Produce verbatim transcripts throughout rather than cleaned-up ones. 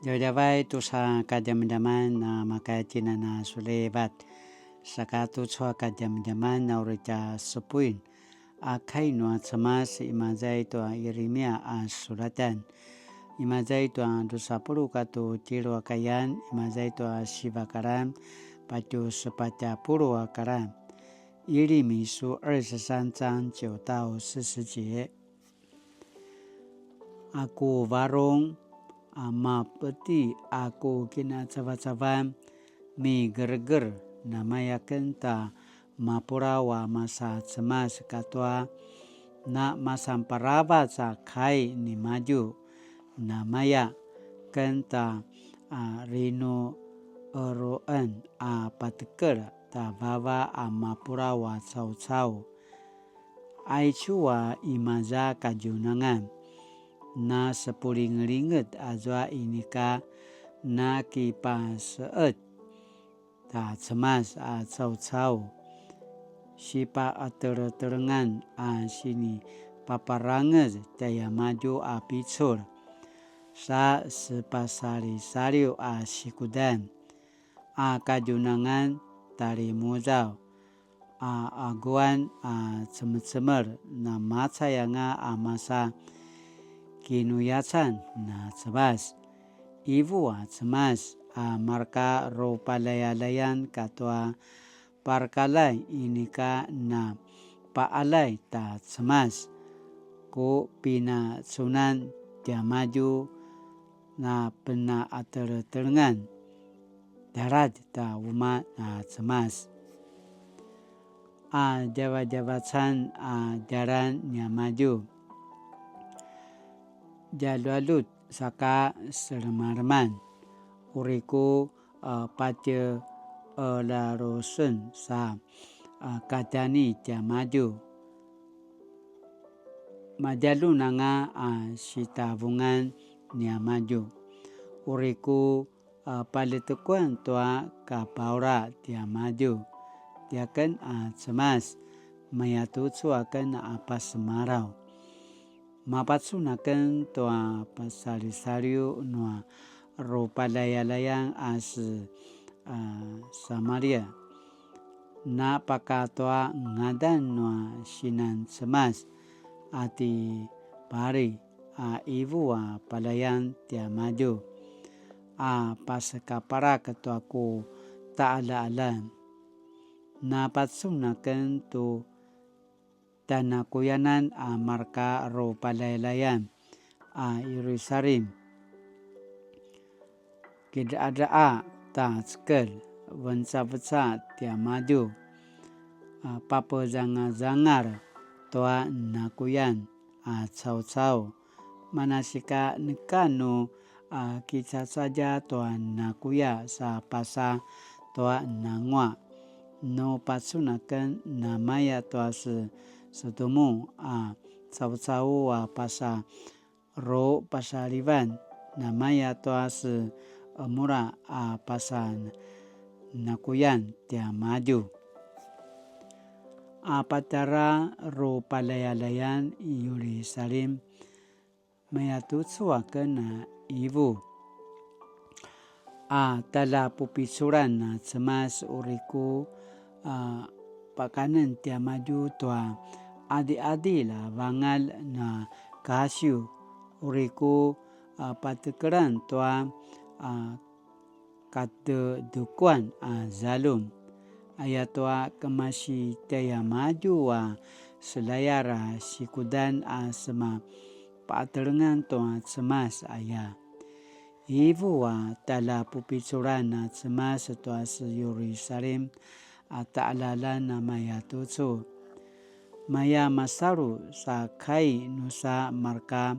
Djavadjavay tusa kadjamadjaman a makaya tjinana sulivat. Saka tucu a kadjamadjaman a uri tja supuin a kai nua Cemas, imaza i tua Yirimia a sulatan. Imaza i tua dusa puluq katu tjelu a kayan, imaza i tua siva karan, patju sepatj a puluq a karan. 耶利米書二十三章九到四十節。 A ku varung, a mapeti a ku kinacavacavan, migerger, namaya ken ta mapulaw a masa Cemas katua na masanparavac a kai nimadju, namaya ken ta a rinueruen a patekel ta vava a mapulaw a caucau. Aicu a imaza kadjunangan, na sepulingelinget azua inika na kipaseet ta Cemas a caucau, sipaqateletelengan a sinipaparangez tjaiamadju a picul, sa sepasalisaliw a sikudan, a kadjunangan talimuzaw, a aguan a cemecemel, namacay anga a masa kinuyacan na Cemas. Ivu a Cemas a marka rupalayalayan katua parkalay inika na paalay ta Cemas, ku pinacunan tiamadju na penaqateletelengan, daladj ta umaq na Cemas. A djavadjavacan a djalan niamadju, djaljualjut saka selemaleman, uri ku a patje elalusen sa a katjani tiamadju. Madjalun anga a sitavungan niamadju. Uri ku a paljetekuan tua kapaula tiamadju. Tiaken a Cemas, mayatucu aken a pasemalaw. Mapacun aken tua pasalisaliw nua rupalayalayan a se a Samaria. Napaka tua ngadan nua sinan Cemas a ti Pali a ivu a palayan tiamadju a pasekaparak tua ku taqaljaqaljan. Napacun aken tu tjanakuyanan a marka rupalayalayan a Yerusalim. Kidra'adra'a ta cekelj, vencaveca tiamadju, a papezangazangal tua nakuyan a caucau, manasika neka nu a kicacadja tua nakuya sa pasa tua nanguaq. Nu pacun aken namaya tua se Sedumu a caucau a pasa ru pasalivan, namaya tua se Emura a pasa nakuyan tiamadju. A patjara ru palayalayan i Yerusalim, mayatucu aken a ivu. A tjaljapupiculan a Cemas uri ku a pakanen tiamadju tua adiadil a vangalj na kasiw, uri ku a patekelan tua a katedukuan a zaljum. Ayatua kemasi tjaiamadju a selayar a sikudan a sema patelengan tua Cemas aya. Ivu a tjaljapupiculan a Cemas tua se Yerusalim a taqaljaqaljan a mayatucu. Maya masalu sa kai nusa marka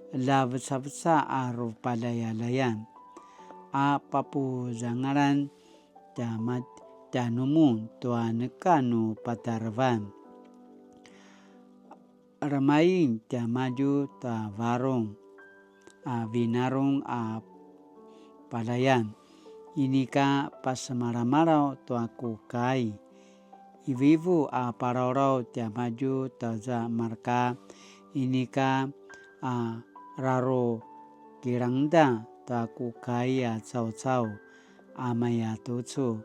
ljavecaveca a rupalayalayan a papuzangalan tjamat-, tjanumun tua neka nu patarevan. Remaing tiamadju ta varung a vinarung a palayan, inika pasemalamalaw tua ku kai. Ivivu a palawlaw tiamadju taza marka, inika a rarukilangda ta ku kai a caucau a mayatucu,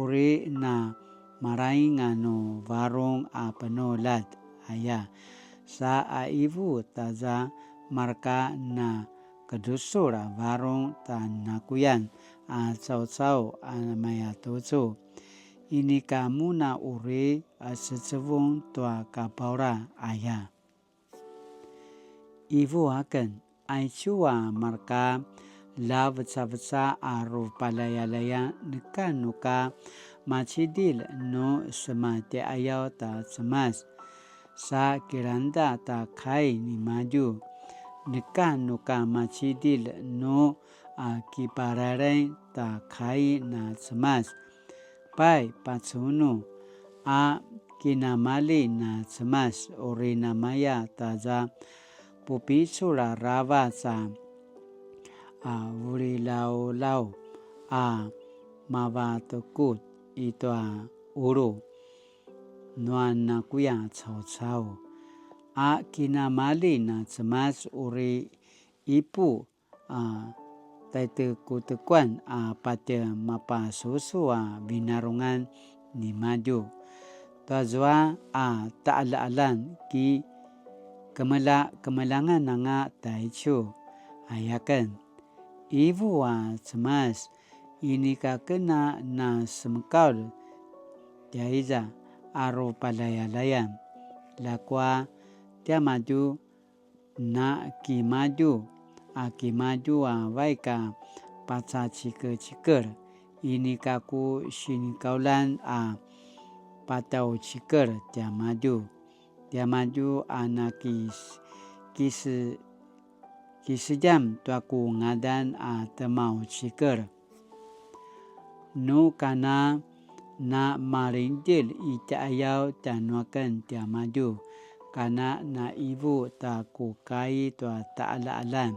uri na malaing a nu varung a penuljat aya, sa a ivu taza marka na kedusul a varung ta nakuyan a caucau a mayatucu. Inika mun a uri a secevung tua kapaura aya. Ivu aken, aicu a marka lavecaveca a rupalayalaya neka nuka macidilj nu sematjayaw ta Cemas, sa kilangda ta kai nimadju. Neka nuka macidilj nu a kipararay ta kai na Cemas. Pai, pacunu, a kinamali na Cemas uri namaya taza pupicul aravac a, a vulilawlaw a mavatekut i tua ulu nua nakuya caucau. A kinamali na Cemas uri ipu a taitekutekuan a patje mapasusu a vinarungan nimadju. Tuazua a taqaljaqaljan ki kemela-, kemelangan anga taicu, ayaken. Ivu a Cemas, inika ken a na semekaulj tjaiza a rupalayalayan. Ljakua tiamadju na kimadju, a kimadju a vaik a pacacikecikel, inika ku sinikauljan a pataucikel tiamadju. Tiamadju a na kis-, kis-, kisedjam tua ku ngadan a temaucikel. Nu kana na malingdjelj i tjaiyaw tjanuaken tiamadju, kana na ivu ta ku kai tua taqaljaqaljan,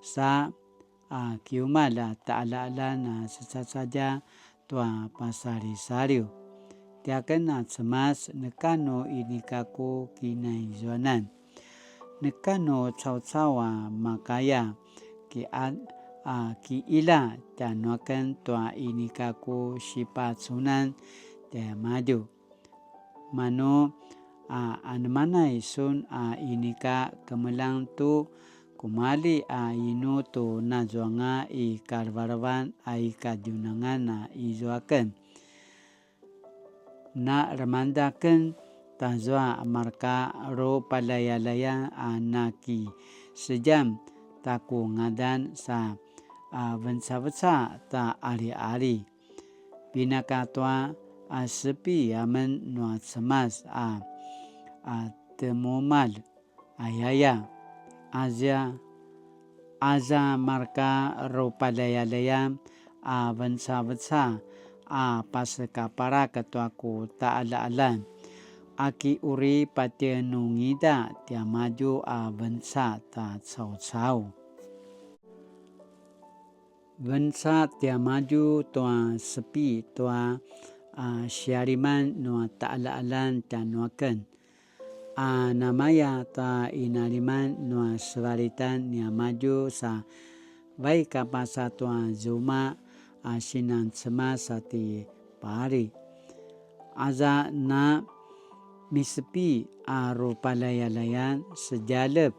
sa a kiumalj a taqaljaqaljan a secacadja tua pasalisaliw. Tiaken a Cemas, neka nu inika ku kinaizuanan. Neka nu caucau a makaya, ki a, a kiila tjanuaken tua inika ku sipacunan tiamadju. Manu a anemanay sun a inika kemeljang tu kumali a inu tu nazuanga i kalevelevan a i kadjunangan a izuaken. Na lemangda aken tazua marka rupalayalayan a nakisedjam ta ku ngadan sa a vencaveca ta aliali. Pinaka tua a sepi amen nua Cemas a, a temumalj ayaya. Azia, aza marka rupalayalaya a vencaveca a pasekaparak tua ku taqaljaqaljan. Aki uri patjenungida tiamadju a venca ta caucau. Venca tiamadju tua sepi tua a sialiman nua taqaljaqaljan tjanuaken. A namaya ta inaliman nua sevalitan niamadju sa vaik a pasa tua zuma a sinan Cemas a ti Paali. Aza na misepi a rupalayalayan sedjalep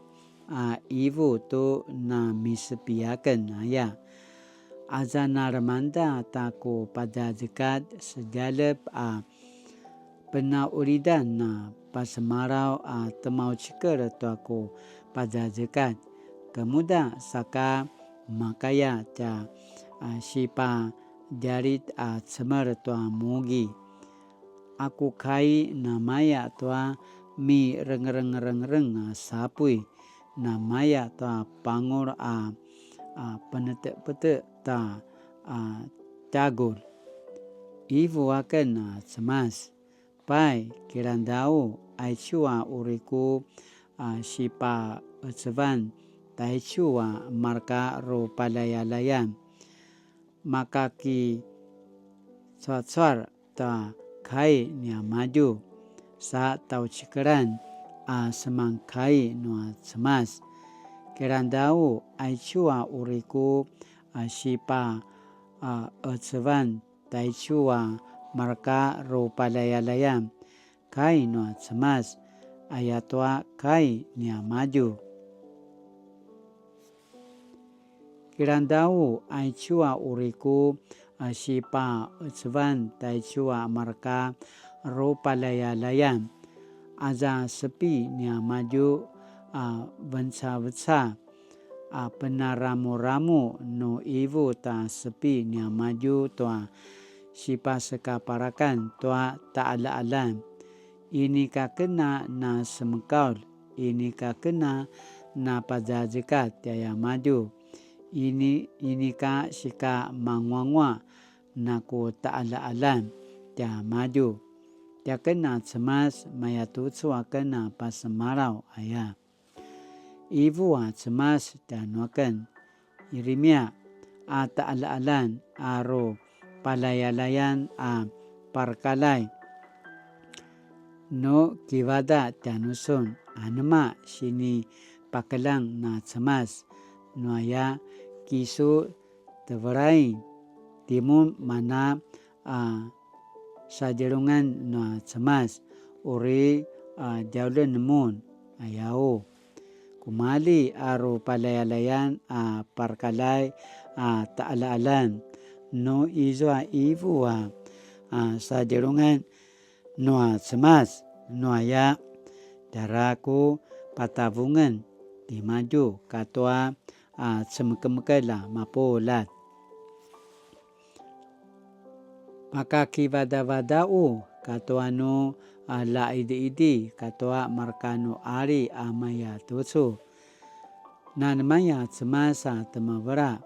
a ivu tu na misepi aken aya. Aza na lemangda ta ku pazazekatj sedjalep a penaulidan na pasemalaw a temaucikel tua ku pazazekatj. Kemuda saka makaya tja, a, sipadjalit a cemel tua mugi. A ku kai namaya tua mirengrengrengreng a sapuy, namaya tua pangul a, a, penetepete ta, a, tjagulj. Ivu aken a Cemas. Pai, kilangdau, aicu a uri ku, a, sipaecevan, taicu a marka rupalayalayan. Makakicuacuar ta kai niamadju, sa taucikelan a semankai nua Cemas. Kilangdau, aicu a uri ku a sipa a ecevan taicu a marka rupalayalayan, kai nua Cemas, ayatua kai niamadju. Kilangdau, aicu a uri ku a sipa ecevan taicu a marka rupalayalayan, aza sepi niamadju a vencaveca a penaramuramu nu ivu ta sepi niamadju tua sipasekaparakan tua ta'ala'alan. Inika kena na semekaul, inika kena na pazazekatj tiamadju, ini, inika sika manguangua na ku ta'ala'alan tiamadju. Tiaken a Cemas mayatucu aken a pasemalaw aya. Ivu a Cemas tjanuaken, Yirimia, a ta'ala'alan a rupalayalayan a parkalay, nu kivada tjanusun, anema sinipakeljang na Cemas, nuaya kisu tevelain, timun mana a sadjelungan nua Cemas, uri a djaulen mun, ayau. Kumalji a rupalayalayan a parkalay a ta'ala'alan, nu izua ivu a, a sadjelungan nua Cemas, nuaya tjara ku patavungen timadju katua a cemekemekelj a mapuljat. Pakakivadavadau katua nu a la'idi'idi katua marka nu ali a mayatucu. Nanemaya Cemas a temevela,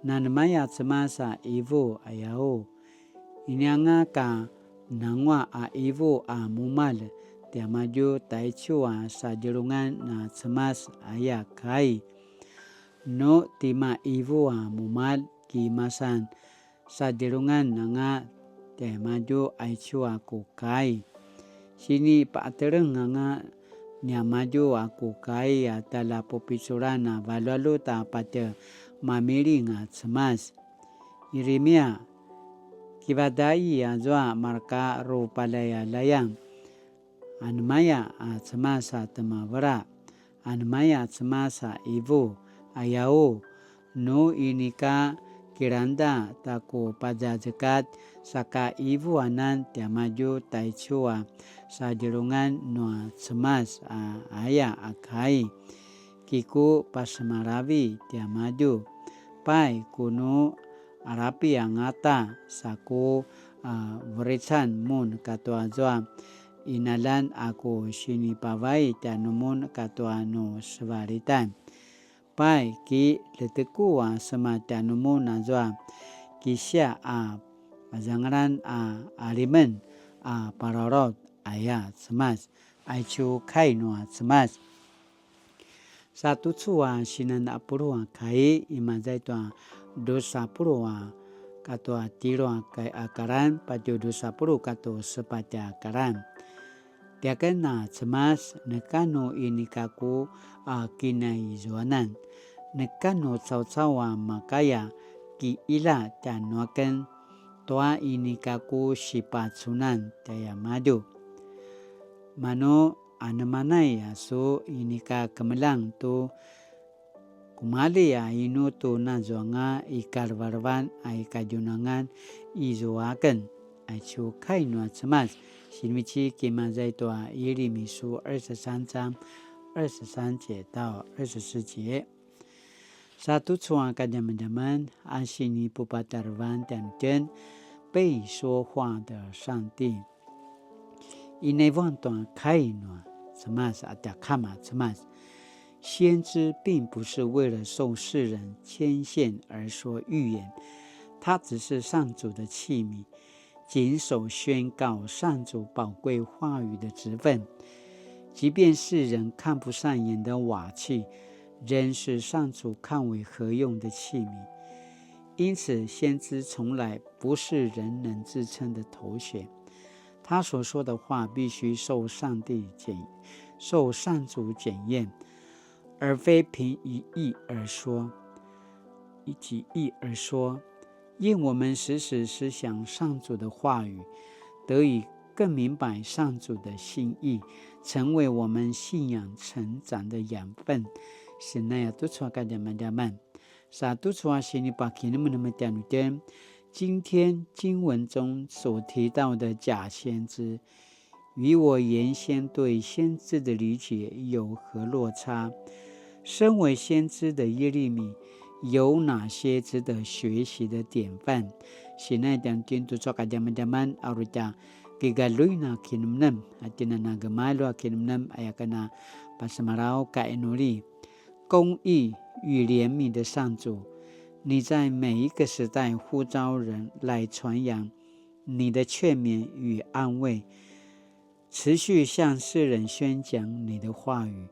nanemaya Cemas a ivu ayau. Inianga ka nangua a ivu a mumalj tiamadju taicu a sadjelungan na Cemas aya kai. Nu tima ivu a mumalj kimasan sadjelungan anga tiamadju aicu a ku kai. Sinipa'ateleng anga niamadju a ku kai a tjaljapupiculan a valjualjut a patje mamiling a Cemas. Yirimia, kivadai azua marka rupalayalayan. Anemaya a Cemas a temevela, anemaya a Cemas a ivu, ayau, nu inika kilangda ta ku pazazekatj saka ivu anan tiamadju taicu a sadjelungan nua Cemas a aya a kai. Kiku pasemalavi tiamadju. Pai ku nu alapi angata saku a verican mun katua zua inalan a ku sinipavai tjanumun katua nu sevalitan. Pai ki leteku a sema tjanumun azua kisia a pazangalan a alimen a palalaut aya Cemas. Aicu kai nua Cemas. Sa tucu a sinan a pulu a kai, imaza i tua dusa pulu a katua tjelu a kai a karan, patje dusa pulu katua sepatj a karan. Tiaken a Cemas, neka nu inika ku a kinaizuanan, neka nu caucau a makaya ki'ila tjanuaken, tua inika ku sipacunan tjaiamadju. Manu anemanay a su inika kemeljang tu kumalji a inu tu nazuanga i kalevelevan a i kadjunangan izua aken. Aicu kai nua Cemas, sinivecik imaza i tua Yirimia 二十三章二十三節到二十四節. Sa tucu a kadjamadjaman a sinipupatarevan tjanuitjen, 被说话的上帝. Inaivuan tua kai nua Cemas a tja Kama Cemas. 先知并不是为了受世人牵线而说预言，他只是上主的器皿，谨守宣告上主宝贵话语的职分。即便世人看不上眼的瓦器，仍是上主看为合用的器皿。因此，先知从来不是人能自称的头衔，他所说的话必须受上帝检，受上主检验。而非凭一意而说，一己意而说。愿我们时时思想上主的话语，得以更明白上主的心意，成为我们信仰成长的养分。Sinaya tucu a kadjamadjaman. Sa tucu a sinipakinemenem tjanuitjen, 今天经文中所提到的假先知，与我原先对先知的理解有何落差？身为先知的耶利米，有哪些值得学习的典范？Sinaya tjanuitjen tucu a kadjamadjaman, a uri tja kigaljuin a kinemenem, a tjen a na gemalju a kinemenem, aya ken a pasemalaw ka inuli. 公义与怜悯的上主，你在每一个时代呼召人来传扬你的劝勉与安慰，持续向世人宣讲你的话语。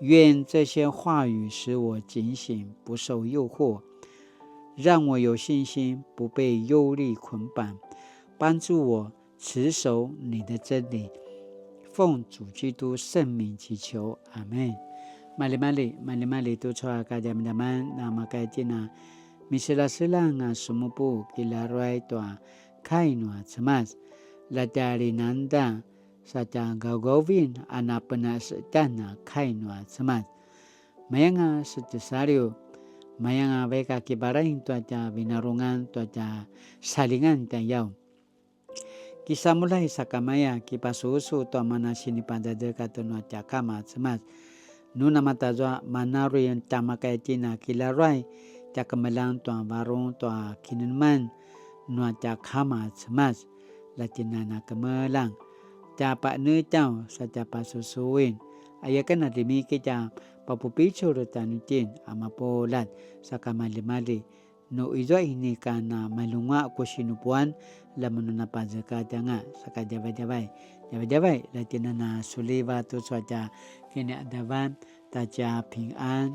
愿这些话语使我警醒，不受诱惑，让我有信心，不被忧虑捆绑，帮助我持守你的真理。奉主基督圣名祈求，阿们。Maljimalji, maljimalji tucu a kadjamadjaman, na makaya itjen a miselaselang a semupu kilaruay tua kai nua Cemas. Latja linangda, sa tja gaugauvin a napenasetjan a kai nua Cemas. Mayanga setjesaliw, mayanga vaik a kiparaing tua tja vinarungan tua tja salingan tjayau. Kisamulja i sakamaya kipasusu tua mana sinipadadek a tjanua tja kama Cemas. Nu namatazua mana uri tja makaya itjen a kilaruay tja kemeljang tua varung tua kinemenem nua tja kama Cemas. Latjen a na kemeljang tja pa'enetjaw sa tja pasusuin. Aya ken a rimiki tja papupicul tjanuitjen a mapuljat, saka maljimalji. Nu izua inika na malunga ku sinupuan, lamun nu napazekatjanga, saka djavadjavay. Djavadjavay, latjen a na suliva tucu a tja kiniadavan, ta tja pingan.